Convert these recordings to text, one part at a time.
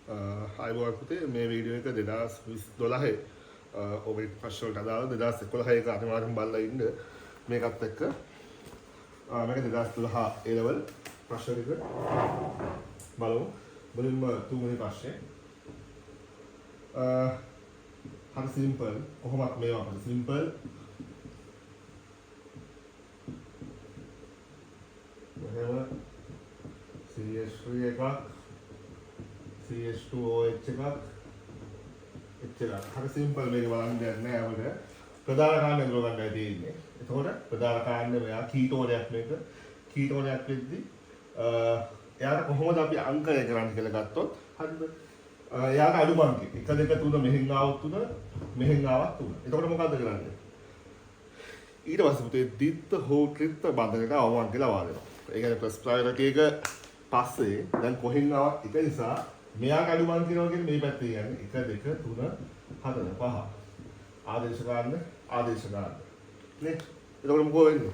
ආයුබෝවන් පුතේ, මේ වීඩියෝ එක 2012 ඔබේ ප්‍රශ්න වලට අදාළ. 2011 එක අනිවාර්යෙන් බලලා ඉන්න මේකත් එක්ක. මේක 2012 A level ප්‍රශ්න ටික බලමු. මුලින්ම තුන්වෙනි ප්‍රශ්නේ. හරි සිම්පල්. කොහොමත් මේවා හරි සිම්පල්. මෙහෙම CH3 එකක්, CH2OH එකක්, එච්චර. හරි සිම්පල්. මේක බලන්න දෙයක් නෑ අපිට. ප්‍රධාන කාණ්ඩය අඳුර ගන්නයි තියෙන්නේ. එතකොට ප්‍රධාන කාණ්ඩය මෙයා කීටෝනයක්. මේක කීටෝනයක් වෙද්දි එයාට කොහොමද අපි අංකණය කරන්න කියලා ගත්තොත්, හරිද? එයාට අඩු අංකෙ 1, 2, 3. මෙහෙන් ආවොත් 3, මෙහෙන් ආවත් 3. එතකොට මොකද්ද කරන්නේ? ඊට පස්සේ පුතේ ද්විත්ව හෝ ත්‍රිත්ව බන්ධනයට අවම අංකය ලබා දෙනවා. ඒ කියන්නේ ෆස්ට් ප්‍රයොරිටි එක පස්සේ දැන් කොහෙන් ආවත් එක නිසා මෙයාට අඩු අංක කියනවා කියන්නේ මේ පැත්තේ කියන්නේ 1, 2, 3, 4, 5. ආදේශ කාණ්ඩ, ආදේශ කාණ්ඩ නේ. එතකොට මොකෝ වෙන්නේ?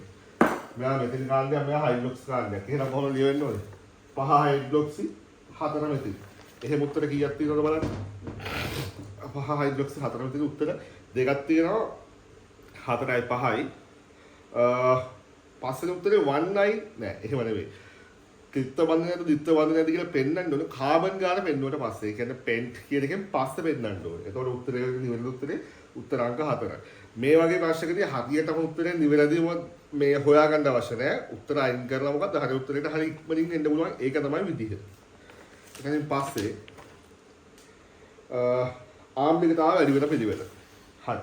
මෙයා මෙතිල් කාණ්ඩයක්, මෙයා හයිඩ්‍රොක්සි කාණ්ඩයක්. එහෙනම් කොහොමද ලියවෙන්න ඕනේ? 5 හයිඩ්‍රොක්සි, 4 මෙතිල්. එහෙම උත්තර කීයක් තියෙනවද බලන්න. 5 හයිඩ්‍රොක්සි, 4 මෙතිල්. උත්තර දෙකක් තියෙනවා, 4යි 5යි. පස්වෙනි උත්තරේ 19 නෑ, එහෙම නෙවෙයි. ත්‍රිත්ව බන්ධනයද ද්විත්ව බන්ධනයද කියලා පෙන්වන්න ඕනේ කාබන් ගාන පෙන්නුවට පස්සේ. ඒ කියන්නේ පෙන්ට් කියන එකෙන් පස්සේ පෙන්වන්න ඕනේ. එතකොට උත්තරේ නිවැරදි උත්තරේ උත්තර අංක 4යි. මේ වගේ ප්‍රශ්නකදී හරියටම උත්තරේ නිවැරදිවම මේ හොයාගන්න අවශ්‍ය නෑ. උත්තර අයින් කරලා මොකද්ද හරි උත්තරේට හරි ඉක්මනින් එන්න පුළුවන්. ඒක තමයි විදිහ. ඊට පස්සේ ආම්ලිකතාව වැඩි වෙන පිළිවෙල. හරි.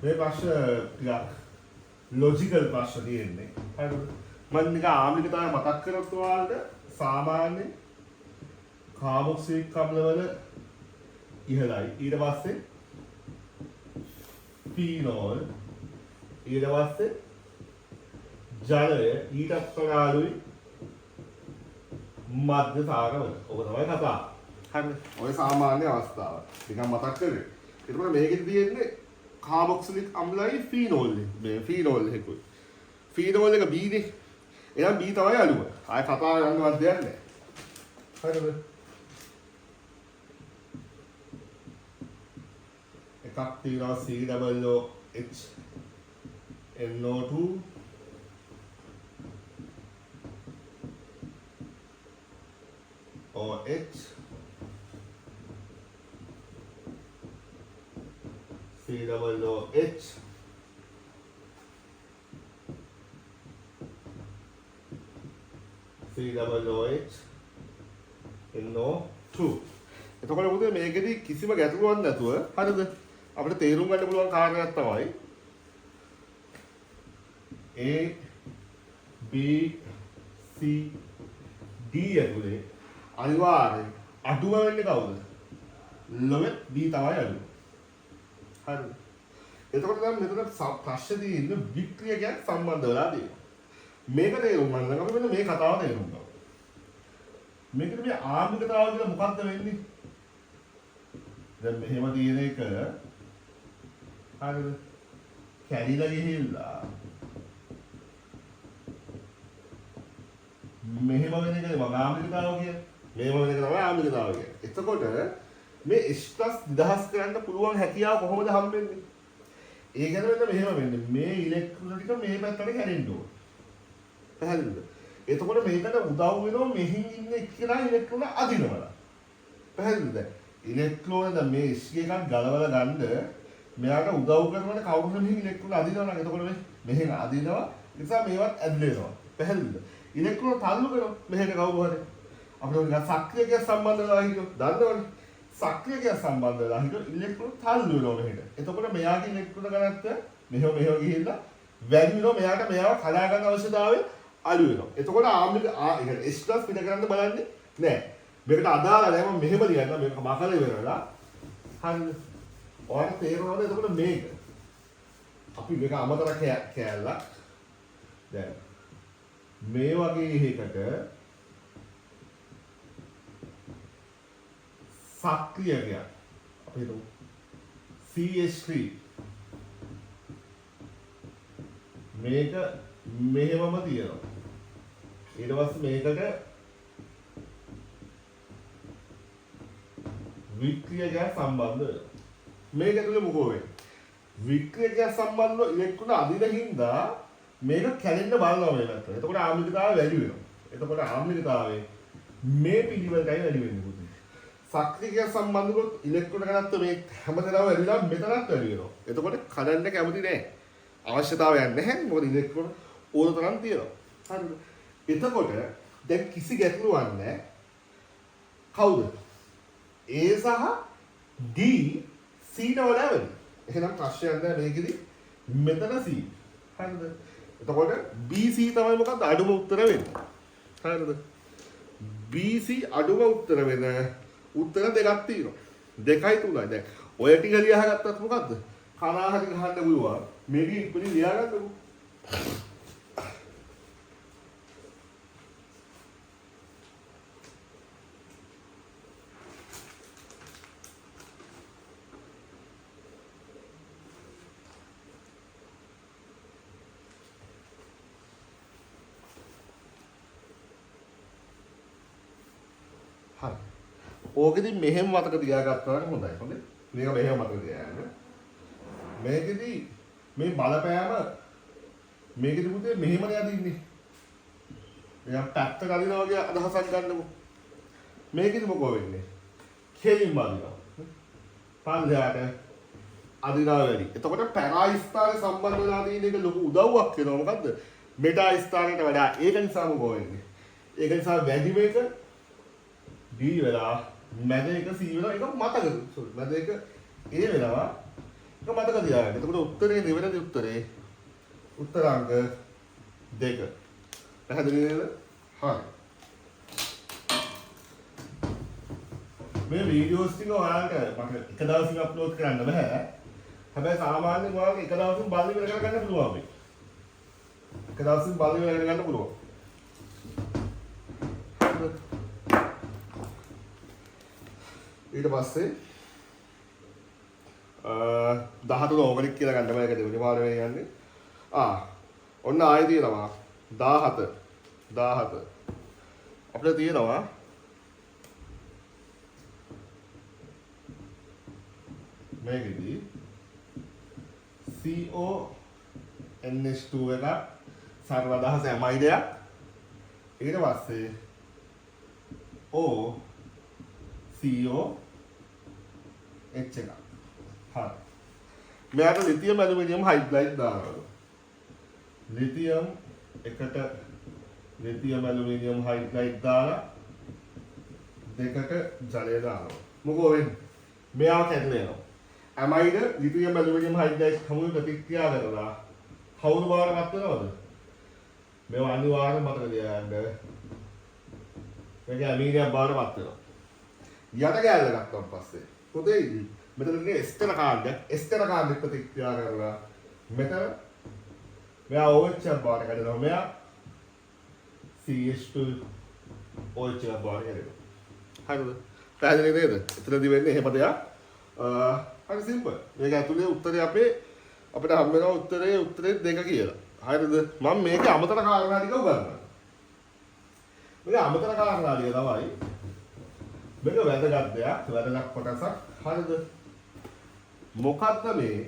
මේ ප්‍රශ්න ටිකක් ලොජිකල් ප්‍රශ්න තියෙන්නේ. හරිද? මම නිකන් ආම්ලිකතාවය මතක් කරොත් ඔයාලට, සාමාන්‍ය කාබොක්සිලික් අම්ලවල ඉහළයි. ඊට පස්සේ ෆීනෝල්, ඊට පස්සේ ජලය, ඊටත් වඩා අඩුයි මධ්‍ය සාරවල. ඔක තමයි කතාව. හරිද? ඔය සාමාන්‍ය අවස්ථාව. නිකන් මතක් කරේ. එතකොට මේකෙදි තියෙන්නේ කාබොක්සිලික් අම්ලයි ෆීනෝල් එක. මේ ෆීනෝල් එකකුයි. ෆීනෝල් එක B නේ. එහෙනම් B තමයි අඩුව. ආය කතා කරන්නවත් දෙයක් නැහැ. හරිද? එකක් තියෙනවා C double O H NO2, OH, C double O H, C double O H NO2. එතකොට මොකද මේකෙදි කිසිම ගැටලුවක් නැතුව, හරිද, අපිට තේරුම් ගන්න පුළුවන් කාරණයක් තමයි A, B, C, D ඇතුලේ අනිවාර්යෙන් අඩුම වෙන්නේ කවුද? ලොවෙත් B තමයි අඩුම. හරිද? එතකොට දැන් මෙතන ප්‍රශ්න තියෙන්නේ වික්‍රියකයක් සම්බන්ධ වෙලා තියෙනවා. මේක තේරුම් ගන්න නම් අපි මෙන්න මේ කතාව තේරුම් ගමු. මේකට මේ ආම්ලිකතාව කියලා මොකද්ද වෙන්නේ? දැන් මෙහෙම තියෙන එක, හරිද? කැඩිලා ගිහිල්ලා මෙහෙම වෙන එකනේ මම ආම්ලිකතාව කියන්නේ. මෙහෙම වෙන එක තමයි ආම්ලිකතාව කියන්නේ. එතකොට මේ H+ නිදහස් කරන්න පුළුවන් හැකියාව කොහොමද හම්බෙන්නේ? ඒ කියන්නේ මෙන්න මෙහෙම වෙන්නේ. මේ ඉලෙක්ට්‍රෝන ටික මේ පැත්තට කැඩෙන්න ඕන. පැහැදිලිද? එතකොට මේකට උදව් වෙනවා මෙහින් ඉන්න එක්කෙනා ඉලෙක්ට්‍රෝන අදිනවා. පැහැදිලිද? ඉලෙක්ට්‍රෝන දැන් මේ H එකක් ගලවලා ගන්න මෙයාට උදව් කරනකොට කවුරු හරි මෙහින් ඉලෙක්ට්‍රෝන අදිනවා නම්, එතකොට මේ මෙහෙන් අදිනවා. ඒ නිසා මේවත් ඇදලා එනවා. පැහැදිලිද? ඉලෙක්ට්‍රෝන තල්ලු කරනවා මෙහෙට කවුරු හරි. අපිට නිකන් සක්‍රියකයක් සම්බන්ධ වෙලා හිටියොත් දන්නවනේ. සක්‍රියකයක් සම්බන්ධ වෙලා හිටියොත් ඉලෙක්ට්‍රෝන තල්ලු වෙනවා මෙහෙට. එතකොට මෙයාගේ ඉලෙක්ට්‍රෝන ගණනත් මෙහෙම මෙහෙම ගිහිල්ලා වැඩි වෙනවා. මෙයාට මෙයාව කඩා ගන්න අවශ්‍යතාවය අඩු වෙනවා. එතකොට ආම්ලික ආ ඒ කියන්නේ H+ පිට කරන්න බලන්නේ නෑ. මේකට අදාළ නෑ. මම මෙහෙම ලියන්න මේක මකල ඉවරලා. හරිද? ඔයාලට තේරෙනවද එතකොට මේක? අපි මේක අමතර කෑල්ලක්. දැන් මේ වගේ එකකට සක්‍රියකයක් අපි හිතමු CH3. මේක මෙහෙමම තියෙනවා. ඊට පස්සේ මේකට වික්‍රියකයක් සම්බන්ධ වෙනවා. මේක ඇතුලේ මොකෝ වෙන්නේ? වික්‍රියකයක් සම්බන්ධව ඉලෙක්ට්‍රෝන අදින හින්දා මේක කැඩෙන්න බලනවා මේ පැත්තට. එතකොට ආම්ලිකතාවය වැඩි වෙනවා. එතකොට ආම්ලිකතාවය මේ පිළිවෙලටයි වැඩි වෙන්නේ පුතේ. සක්‍රියකයක් සම්බන්ධ වුණොත් ඉලෙක්ට්‍රෝන ઘනත්වය මේ හැමතැනම වැඩිලා මෙතනත් වැඩි වෙනවා. එතකොට කඩන්න කැමති නෑ. අවශ්‍යතාවයක් නැහැ. මොකද ඉලෙක්ට්‍රෝන ඕන තරම් තියෙනවා. හරිද? එතකොට දැන් කිසි ගැටලුවක් නෑ. කවුද? A සහ D C ට වඩා වැඩි. එහෙනම් ප්‍රශ්නයක් නෑ මේකෙදි මෙතන C. හරිද? එතකොට BC තමයි මොකද්ද අඩුම උත්තර වෙන්නේ. හරිද? BC අඩුම උත්තර වෙන උත්තර දෙකක් තියෙනවා. 2යි 3යි. දැන් ඔය ටික ලියාගත්තත් මොකද්ද? කනා හරි ගහන්න පුළුවන්. මේක ඉක්මනින් ලියාගන්නකෝ. හරි. ඕකෙදි මෙහෙම මතක තියාගත්තා නම් හොඳයි. හොඳේ. මේක මෙහෙම මතක තියාගන්න. මේකෙදි මේ බලපෑම මේකෙදි පුතේ මෙහෙමනේ අදින්නේ. නිකන් පැත්තට අදිනා වගේ අදහසක් ගන්නකො. මේකෙදි මොකෝ වෙන්නේ? කෙලින්ම අදිනවා. පල්ලෙහාට අදිනවා වැඩි. එතකොට පැරා ස්ථානය සම්බන්ධ වෙලා තියෙන එක ලොකු උදව්වක් වෙනවා. මොකද්ද? මෙටා ස්ථානයට වඩා. ඒක නිසා මොකෝ වෙන්නේ? ඒක නිසා වැඩිම එක D වෙලා මැද එක C වෙනවා. ඒක මතක. සෝරි මැද එක A වෙනවා. ඒක මතක තියාගන්න. එතකොට උත්තරේ නිවැරදි උත්තරේ උත්තර අංක 2. පැහැදිලි නේද? හරි. මේ වීඩියෝස් ටික ඔයාලට මට එක දවසින් අප්ලෝඩ් කරන්න බෑ. හැබැයි සාමාන්‍යයෙන් ඔයාලට එක දවසින් බලලා ඉවර කරගන්න පුළුවන් මේ. එක දවසින් බලලා ඉවර කරගන්න පුළුවන්. ඊට පස්සේ 13 ඕගනික් කියලා ගන්න බෑ. ඒක දෙවෙනි පාර වෙන යන්නේ. ඔන්න ආයෙ තියෙනවා 17 17 අපිට තියෙනවා මේකෙදි CONH2 එකක් සරල අදහස ඇමයිඩයක්. ඊට පස්සේ O CO H එකක්. හරි. මෙයාට ලිතියම් ඇලුමිනියම් හයිඩ්‍රයිඩ් දානවා. ලිතියම් එකට ලිතියම් ඇලුමිනියම් හයිඩ්‍රයිඩ් දාලා දෙකට ජලය දානවා. මොකෝ වෙන්නේ? මෙයාව කැඩලා යනවා. ඇමයිඩ ලිතියම් ඇලුමිනියම් හයිඩ්‍රයිඩ් හමුවේ ප්‍රතික්‍රියා කරලා කවුරු බවට පත් වෙනවද? මේවා අනිවාර්යයෙන් මතක තියාගන්න. මේක ඇමීනියක් බවට පත් වෙනවා. යට කෑල්ල ගත්තන් පස්සේ පොතේ මෙතන තියෙන එස්ටර් කාණ්ඩයක් එස්ටර් කාණ්ඩෙ ප්‍රතික්‍රියා කරලා මෙතන මෙයා OH එකක් බවට කැඩෙනවා. මෙයා CH2 OH එකක් බවට කැඩෙනවා. හරිද? පැහැදිලි නේද? එතනදි වෙන්නේ එහෙම දෙයක්. හරි සිම්පල්. මේක ඇතුලේ උත්තරේ අපිට හම්බ වෙනවා උත්තරේ 2 කියලා. හරිද? මම මේකේ අමතර කාරණා ටික උගන්වනවා. මේක අමතර කාරණා ටික තමයි මේක වැදගත් දෙයක්, වැදගත් කොටසක්. හරිද? මොකද්ද මේ?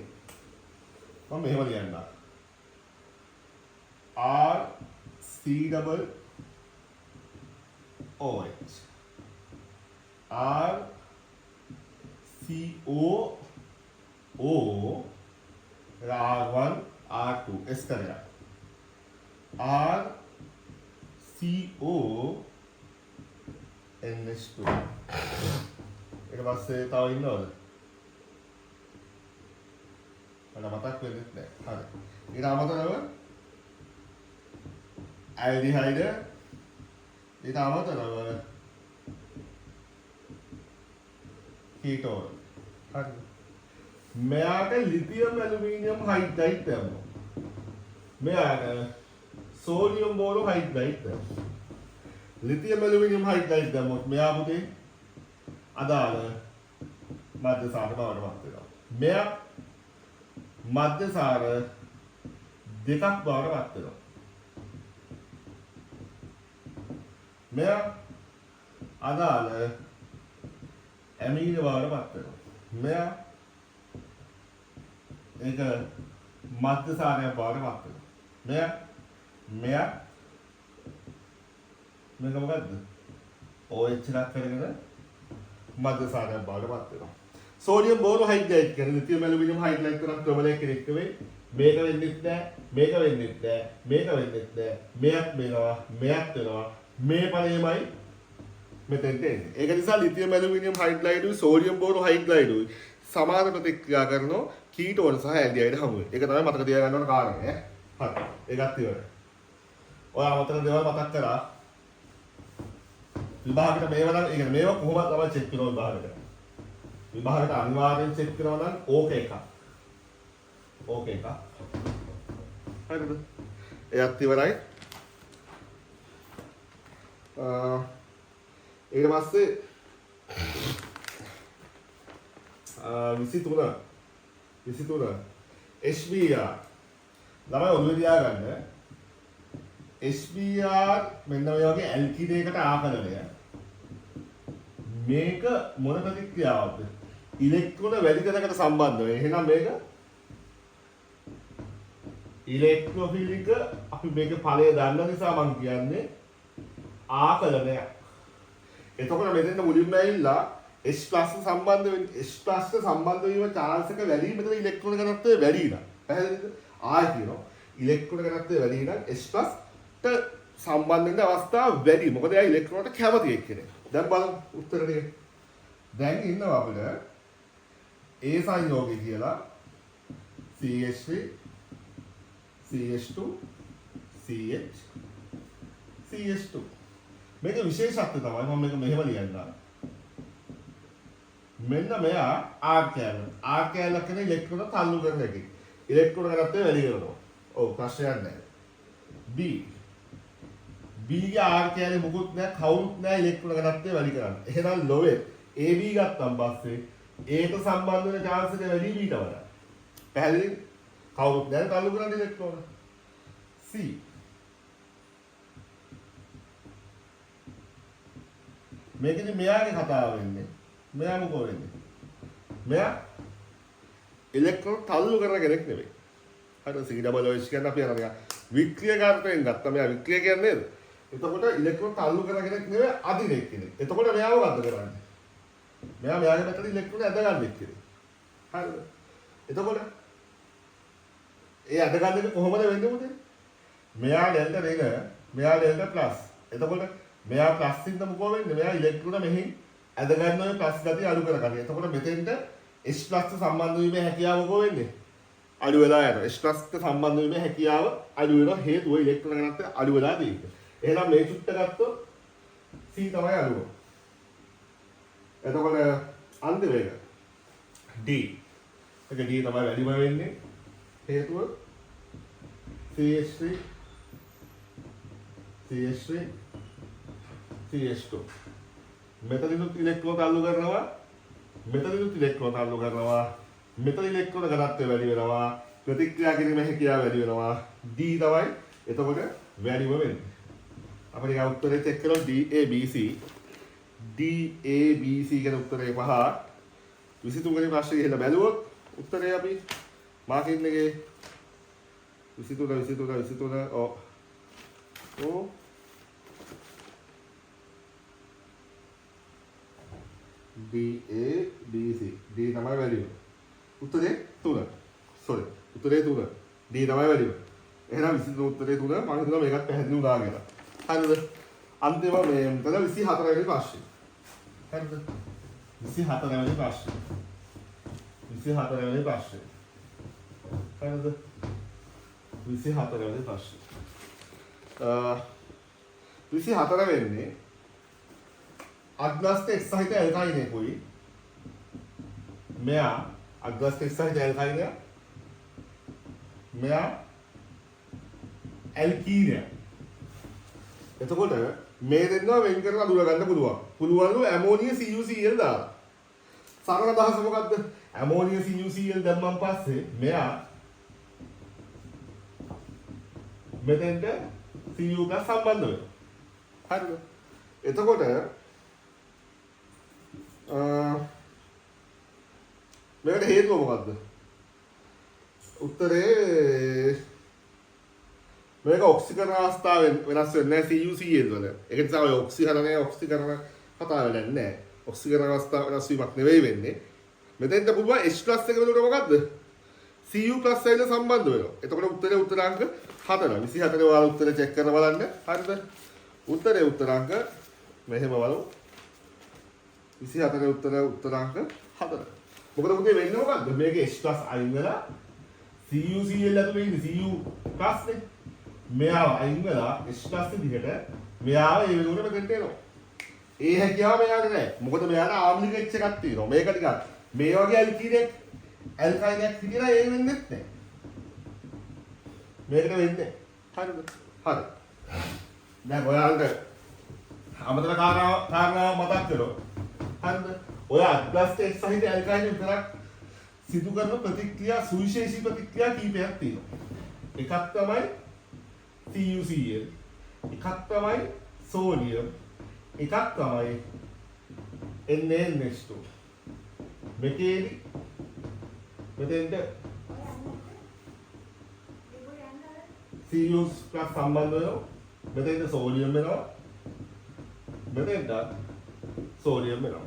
මම මෙහෙම ලියන්නම්. R C double O H R C O O R1 R2 S කරලා R C O NH2. ඊට පස්සේ තව ඉන්නවද? මට මතක් වෙන්නේ නැහැ. හරි. ඊට අමතරව ඇල්ඩිහයිඩ්, ඊට අමතරව කීටෝන්. හරි. මෙයාට ලිතියම් ඇලුමිනියම් හයිඩ්‍රයිඩ් දැම්මා. මෙයාට සෝඩියම් බෝරෝ හයිඩ්‍රයිඩ් දැම්මා. ලිතියම් ඇලුමිනියම් හයිඩ්‍රයිඩ් දැම්මොත් මෙයා පුතේ අදාළ මධ්‍යසාර බවට පත් වෙනවා. මෙයා මධ්‍යසාර දෙකක් බවට පත් වෙනවා. මෙයා අදාළ ඇමීන බවට පත් වෙනවා. මෙයා ඒක මධ්‍යසාරයක් බවට පත් වෙනවා. මෙයා මෙයා මේක මොකද්ද? OH එකක් කරගෙන මධ්‍යසාරයක් බවට පත් වෙනවා. සෝඩියම් බෝරෝ හයිඩ්‍රයිඩ් කියන්නේ ලිතියම් ඇලුමිනියම් හයිඩ්‍රයිඩ් කරක් ප්‍රබලයක් කෙනෙක් නෙවෙයි. මේක වෙන්නෙත් නෑ, මේක වෙන්නෙත් නෑ, මේක වෙන්නෙත් නෑ. මෙයක් වෙනවා, මෙයක් වෙනවා. මේ ඵලයමයි මෙතෙන්ට එන්නේ. ඒක නිසා ලිතියම් ඇලුමිනියම් හයිඩ්‍රයිඩුයි සෝඩියම් බෝරෝ හයිඩ්‍රයිඩුයි සමාන ප්‍රතික්‍රියා කරනවා කීටෝන් සහ ඇල්ඩිහයිඩ් හමුවේ. ඒක තමයි මතක තියාගන්න ඕන කාරණේ ඈ. හරි. ඒකත් ඉවරයි. ඔයා අමතක දේවල් මතක් කරා. විභාගෙට මේවා නම් ඒ කියන්නේ මේවා කොහොමද තමයි චෙක් කරනවා විභාගෙට. විභාගෙට අනිවාර්යෙන් චෙක් කරනවා නම් ඕක එකක්. ඕක එකක්. හරිද? එයත් ඉවරයි. ඊට පස්සේ 23 23 HBr ළමයි ඔළුවේ තියාගන්න. HBr මෙන්න මේ වගේ ඇල්කින් එකකට ආකලනය. මේක මොන ප්‍රතික්‍රියාවක්ද? ඉලෙක්ට්‍රෝන වැඩි තැනකට සම්බන්ධ වෙන්නේ. එහෙනම් මේක ඉලෙක්ට්‍රෝෆිලික. අපි මේක ඵලය දන්න නිසා මං කියන්නේ ආකලනයක්. එතකොට මෙතෙන්ට මුලින්ම ඇවිල්ලා H+ සම්බන්ධ වෙන්නේ. H+ සම්බන්ධ වීම චාන්ස් එක වැඩි, මෙතන ඉලෙක්ට්‍රෝන ઘනත්වය වැඩි නේද? පැහැදිලිද? ආයෙ කියනවා ඉලෙක්ට්‍රෝන ઘනත්වය වැඩි නම් H+ ට සම්බන්ධ වෙන්න අවස්ථාව වැඩි. මොකද එයා ඉලෙක්ට්‍රෝනට කැමති එක්කෙනෙක්. දැන් බලමු උත්තර ටික. දැන් ඉන්නවා අපිට A සංයෝගය කියලා CH3 CH2 CH CH2. මේක විශේෂත්වය තමයි මම මේක මෙහෙම ලියන්නම්. මෙන්න මෙයා R කෑල්ල. R කෑල්ල කියන්නේ ඉලෙක්ට්‍රෝන තල්ලු කරන එකෙක්. ඉලෙක්ට්‍රෝන ઘනත්වය වැඩි කරනවා. ඔව්, ප්‍රශ්නයක් නැහැ. B B ගේ R කෑල්ලේ මොකුත් නැහැ, කවුරුත් නැහැ ඉලෙක්ට්‍රෝන ઘනත්වය වැඩි කරන්න. එහෙනම් ලොවේ AB ගත්තන් පස්සේ ඒට සම්බන්ධ වෙන චාන්ස් එක වැඩි B ට වඩා. පැහැදිලිද? කවුරුත් නැහැ තල්ලු කරන්න ඉලෙක්ට්‍රෝන. C මේකෙදි මෙයාගේ කතාව වෙන්නේ. මෙයා මොකෝ වෙන්නේ? මෙයා ඉලෙක්ට්‍රෝන තල්ලු කරන කෙනෙක් නෙවෙයි. හරිද? C double O H කියන්නේ අපි අර නිකන් වික්‍රියකාරකයෙන් ගත්තා. මෙයා වික්‍රිය කියන්නේ නේද? එතකොට ඉලෙක්ට්‍රෝන තල්ලු කරන කෙනෙක් නෙවෙයි, අදින කෙනෙක්. එතකොට මෙයා මොකද්ද කරන්නේ? මෙයා මෙයාගේ පැත්තට ඉලෙක්ට්‍රෝන ඇද ගන්න කෙනෙක්. හරිද? එතකොට ඒ ඇද ගන්න එක කොහොමද වෙන්නේ පුතේ? මෙයා ඩෙල්ටා ඍණ, මෙයා ඩෙල්ටා ප්ලස්. එතකොට මෙයා ප්ලස් ඉන්න මොකෝ වෙන්නේ? මෙයා ඉලෙක්ට්‍රෝන මෙහෙන් ඇද ගන්න ඔය ප්ලස් ගතිය අඩු කරගන්න. එතකොට මෙතෙන්ට H+ සම්බන්ධ වීමේ හැකියාව මොකෝ වෙන්නේ? අඩු වෙලා යනවා. H+ සම්බන්ධ වීමේ හැකියාව අඩු වෙනවා. හේතුව ඉලෙක්ට්‍රෝන ઘනත්වය අඩු වෙලා තියෙන්නේ. එහෙනම් මේ චුට්ට ගත්තොත් C තමයි අඩුව. එතකොට අන්තිම එක D. ඒක D තමයි වැඩිම වෙන්නේ. හේතුව CH3 CH3 CH2. මෙතනිනුත් ඉලෙක්ට්‍රෝන තල්ලු කරනවා, මෙතනිනුත් ඉලෙක්ට්‍රෝන තල්ලු කරනවා, මෙතන ඉලෙක්ට්‍රෝන ઘනත්වය වැඩි වෙනවා, ප්‍රතික්‍රියා කිරීමේ හැකියාව වැඩි වෙනවා. D තමයි එතකොට වැඩිම වෙන්නේ. අපි නිකන් උත්තරේ චෙක් කරමු. D A B C D A B C කියන උත්තරේ පහ. 23 වෙනි ප්‍රශ්නේ ගිහලා බැලුවොත් උත්තරේ අපි මාකින් එකේ 23 23 23 ඔව් ඔව් D A B C D තමයි වැඩිම. උත්තරේ 3. සෝරි, උත්තරේ 3. D තමයි වැඩිම. එහෙනම් 23 උත්තරේ 3. මම හිතනවා මේකත් පැහැදිලි වුණා කියලා. හරිද? අන්තිම මේ මෙතන 24 වෙනි ප්‍රශ්නේ. හරිද? 24 වෙනි ප්‍රශ්නේ. 24 වෙනි ප්‍රශ්නේ. හරිද? 24 වෙනි ප්‍රශ්නේ. 24 වෙන්නේ අග්නස්ත එක් සහිත ඇල්කයිනයකුයි. මෙයා අග්නස්ත එක් සහිත ඇල්කයිනය. මෙයා ඇල්කීනය. එතකොට මේ දෙන්නවා වෙන් කරලා අඳුර ගන්න පුළුවන්. පුළුවන්ලු ඇමෝනිය CuCl දාලා. සරල අදහස මොකද්ද? ඇමෝනිය CuCl දැම්මන් පස්සේ මෙයා මෙතෙන්ට Cu+ සම්බන්ධ වෙනවා. හරිද? එතකොට මේකට හේතුව මොකද්ද? උත්තරේ මේක ඔක්සිකරණ අවස්ථාවෙන් වෙනස් වෙන්නේ නැහැ CuCl වල. ඒක නිසා ඔය ඔක්සිකරණය ඔක්සිකරණ කතා වෙන්නේ නැහැ. ඔක්සිකරණ අවස්ථාව වෙනස් වීමක් නෙවෙයි වෙන්නේ. මෙතෙන්ට පුළුවන් H+ එක වෙනුවට මොකද්ද? Cu+ ඇවිල්ලා සම්බන්ධ වෙනවා. එතකොට උත්තරේ උත්තර අංක 4. 24 ඔයාලා උත්තරේ චෙක් කරලා බලන්න. හරිද? උත්තරේ උත්තර අංක මෙහෙම බලමු. 24 උත්තර උත්තර අංක 4. මොකද පුතේ වෙන්නේ මොකද්ද? මේක H+ අයින් වෙලා CuCl ඇතුලේ ඉන්නේ Cu+ නේ. මෙයාව අයින් වෙලා H+ විදිහට මෙයාව ඒ වෙනුවට මෙතෙන්ට එනවා. ඒ හැකියාව මෙයාට නෑ. මොකද මෙයාට ආම්ලික H එකක් තියෙනවා. මේක ටිකක් මේ වගේ ඇල්කීනයක් ඇල්කයිනයක් හිටියලා ඒ වෙන්නෙත් නෑ. මේකට වෙන්නේ. හරිද? හරි. දැන් ඔයාලට අමතර කාරණාව කාරණාව මතක් කරොත්, හරිද? ඔය අත්+ H සහිත ඇල්කයින විතරක් සිදු කරන ප්‍රතික්‍රියා, සුවිශේෂී ප්‍රතික්‍රියා කීපයක් තියෙනවා. එකක් තමයි CuCl, එකක් තමයි සෝඩියම්, එකක් තමයි NaNH2. මේකේදි මෙතෙන්ට Cu+ සම්බන්ධ වෙනවා. මෙතෙන්ට සෝඩියම් වෙනවා. මෙතෙන්ට සෝඩියම් වෙනවා.